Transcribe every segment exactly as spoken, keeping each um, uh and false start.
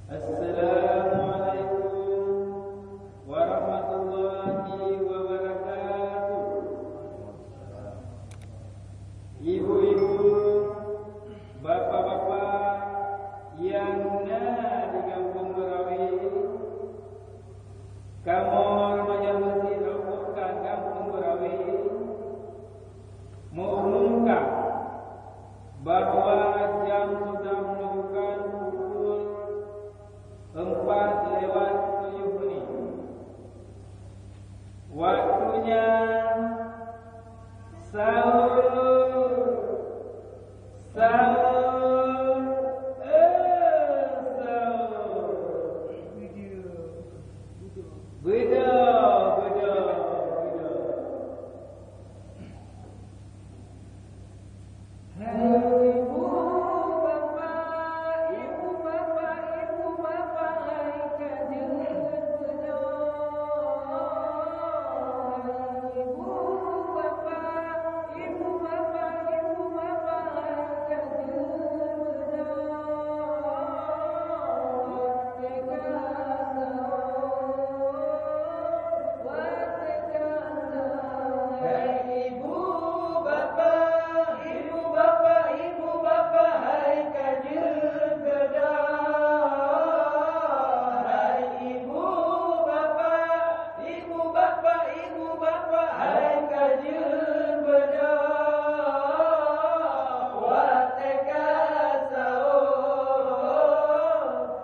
Assalamualaikum warahmatullahi wabarakatuh. Ibu-ibu, bapak-bapak nyang na di Gampông Meurawé, kamoe remaja Meuseujid Al-Furqan Gampông Meurawé, meuumumkan bahwa jam sudah menunjukkan pukul empat lewat tujuh menit. Waktunya sahur. Sahur. Eh, sahur. Beudôh, beudôh, beudôh. Hai ibu bapak, ibu bapak, ibu bapak, hai ka jeuet beudôh. Hai ibu bapak, ibu bapak, ibu bapak, hai ka jeuet beudôh. Watèe ka sahur, watèe ka sahur. Hai ibu bapak, ibu bapak, ibu bapak, hai ka jeuet beudôh. Hai ibu bapak, ibu bapak, ibu bapak, hai ka jeuet beudôh. Watèe ka sahur,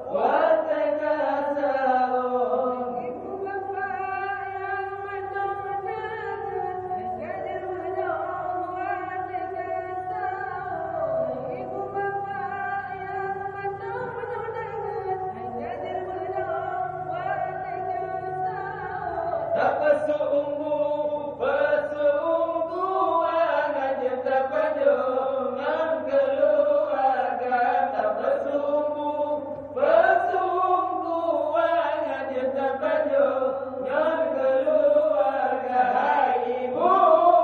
watèe ka sahur. Ibu bapak nyang mantong meunan, hai ka jeuet beudôh. Watèe ka sahur. Ibu bapak nyang mantong meunan, hai ka jeuet beudôh. Watèe ka sahur. Tapasôk umu, pasôk umu, angat jeuet tapajoh ngon keuluwarga. Tapasôk umu, pasôk umu, angat jeuet tapajoh ngon keuluwarga. Hai ibu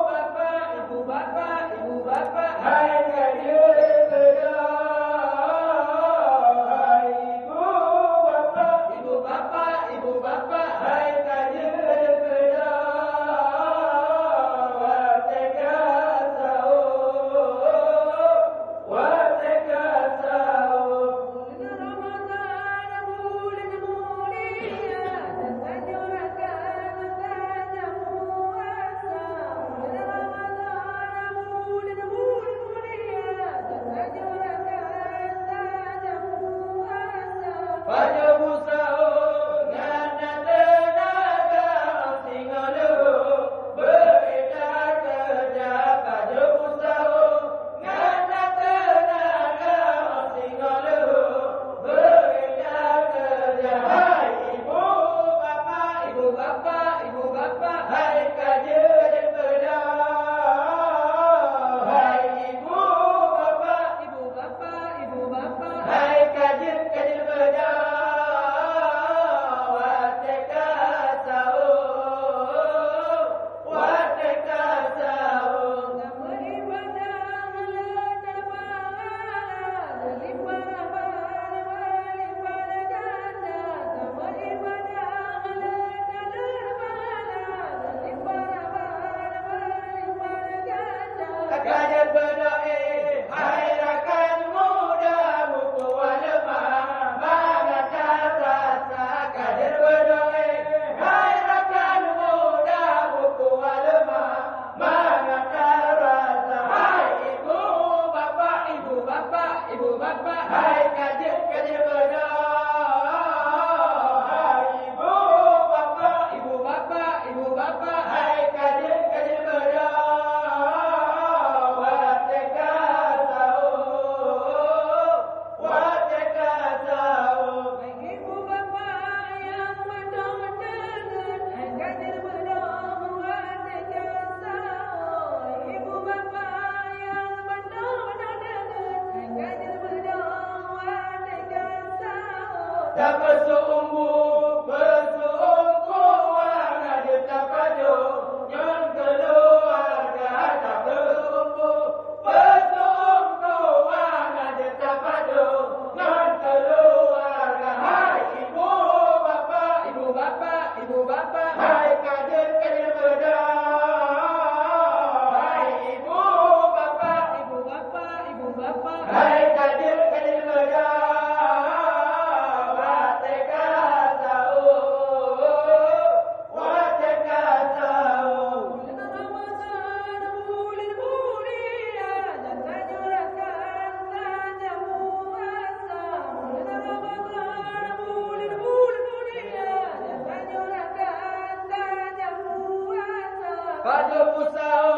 bapak, ibu bapak, ibu bapak, hai ka jeuet beudôh. Hai ibu bapak, ibu bapak, ibu bapak, hai ka jeuet beudôh. Ka jeuet peusaho